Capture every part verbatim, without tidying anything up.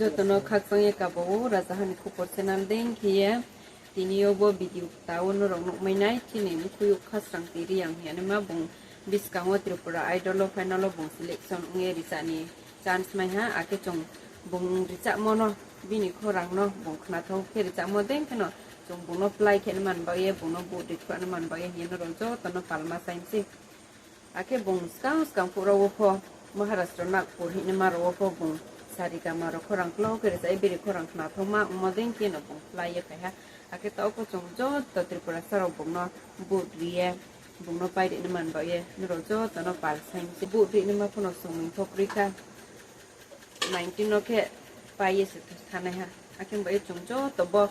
Joto no khakchang ye kabo ou, Rajaha ni Khupor channel dei khe ye. Tini yo bo video kta wo nrao nuhmai nai, chini mkhui yo Khasrang Tiriang hing ye naima bung buskang wo Tripura Idol wo final wo bung selection ong ye richa ni chance mai ha, akhe chung bung richamo no, bini khorang no bung khnathou khe richamo dei khe no chung bung no play khe nai man baoh ye, bung no vote ri khuh nai man baoh ye hing ye nrao joto no palma saing sei. Akhe bung skang skang phuh rao wo pho, Maharashtra Nagpur hing naima rao wo pho bung sarigama rao khorang klau khe richa ye, bini khorang khnathaoma ongmo dei khe no bung play ye phai ha. Akhe taoh pho chung joto Tripurasa rao bung no vote ri ye, bung no pai ri nai man baoh ye nrao joto no pal saing sei. Vote ri naima pho no song ni pho kroi kha. Nineteen no khe pai ye se thanai ha. Akhe bo ye chung joto bo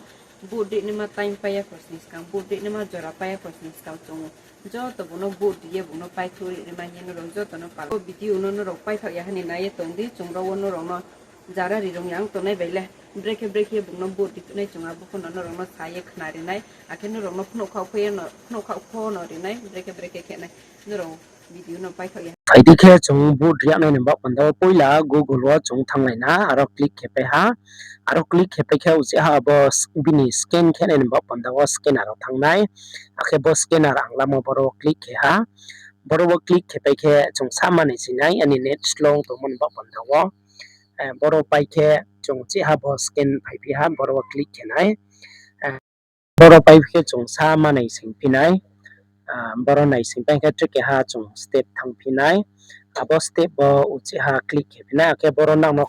vote ri naima time pai ya khosni skang, vote ri naima jora pai ya khosni skang chung joto bung no vote ri ye bung no paithuh ri naima hing ye nrao joto no pal. Bo video no nrao paithaoh ya ha ni nai ye tong di, chung rao wo nrao no jara ri rung yang tongnai bai le, brekhe brekhe bung no vote ri khuh nai chung abo pho no nrao no sa ye khna ri nai, akhe nrao no phnuh khaoh pho no ri nai, brekhe brekhe khe nai. Nrao video no paithaoh ya. Phai di khe chung vote ri yag nai ni baoh panda wo poila Google wo chung thannglai na, aro click khe pai ha. Aro click khe pai khe uchih ha abo bini scan khe nai ni baoh panda wo scanner wo thanng nai. Akhe bo scanner ang lamo boro wo click khe ha. Boro wo click khe pai khe chung sa manai sing nai, ani net slow tongmo ni baoh panda wo. Boro pai khe chung uchih ha bo scan phaiphi ha, boro wo click khe nai. Boro pai khe chung sa manai singphi nai. Boro nai singpai khe tre keha chung step thanngphi nai. Abo step bo uchih ha click khe phi nai, akhe boro nang no,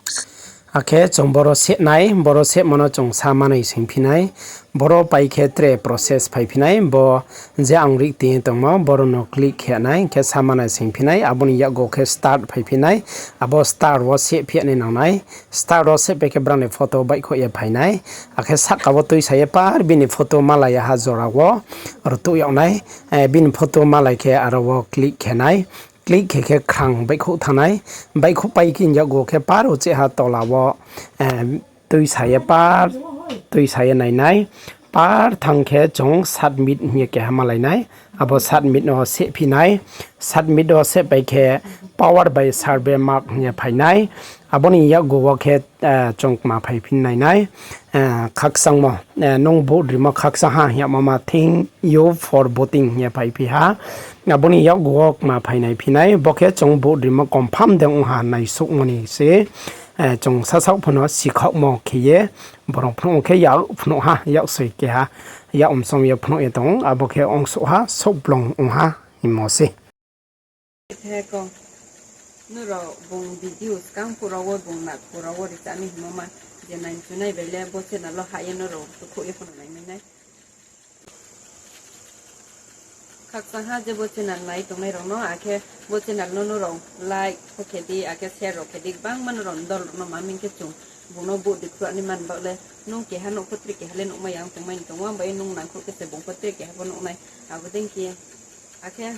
akhe chung boro seh nai, boro sehmo no chung sa manai singphi nai. Boro pai khe tre process phaiphi nai, bo je ang ri kting ye tongmo, boro no click khe nai, khe sa manai singphi nai, abo ni yakgu khe start phaiphi nai, abo start wo sehphi nai nang nai. Start wo sehpai khe brang ni photo baihkhouh ye phai nai. Akhe sahka wo tuisa ye par bini photo malai ya ha jora wo rtuh yag nai. Bini photo malai khe aro wo click khe nai. Click khe khe khrang baihkhouh thanng nai. Baihkhouh pai khe yakgu khe par uchih ha tola wo tuisa ye par, tuisa ye nai nai. Par thanng khe chung submit hing ye keha malai nai. Abo submit no sehphi nai. Submit wo sehpai khe power by survey mark hing ye phai nai. Abo ni yakgu wo khe chung kma phaiphi nai nai. Khakchangmo, nung vote rimo khakchang ha hing yagmo ma thank you for voting hing ye phaiphi ha. Abo ni yakgu wo kma phai nai phi nai. Bo khe chung vote rimo confirm de ong ha naisouhmo ni se. Chung sasaoh pho no sikhaohmo khe ye, borong phnuh khe yak phnuh ha, yak soi keha, yak omsom ye phnuh ye tong, abo khe ongsouh ha, souhblong ong ha, hingmo se. Khe ko, nrao bung video skang phuh rao wo bung Nagpur rao wo richa ni hingmo ma, je nai chunai bai le bo channel wo hah ye nrao tukhouh ye pho no naimai nai. Khakchang ha je bo channel nai tongnai rao no, akhe bo channel no nrao like pho khe di, akhe share rao khe di, gbangma nrao ni dol rao no ma ming khe chung bung no vote ri khuh nai man baoh le, nung keha nouh pho tre keha le nuhmai ya ong tongmai ni tong ou, abo ye nung nangkhruh khe se bung pho tre keha pho nuh nai, abo dei khe. Akhe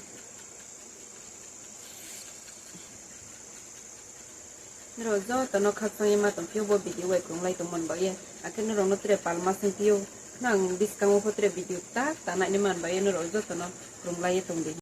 nrao joto no khakchang ye ma tongphi ou bo video bai krunglai tongmo ni baoh ye. Akhe nrao no tre palma singphi ou, nang buskang wo pho tre video kta kta nai nai man baoh ye nrao joto no krunglai ye tong di.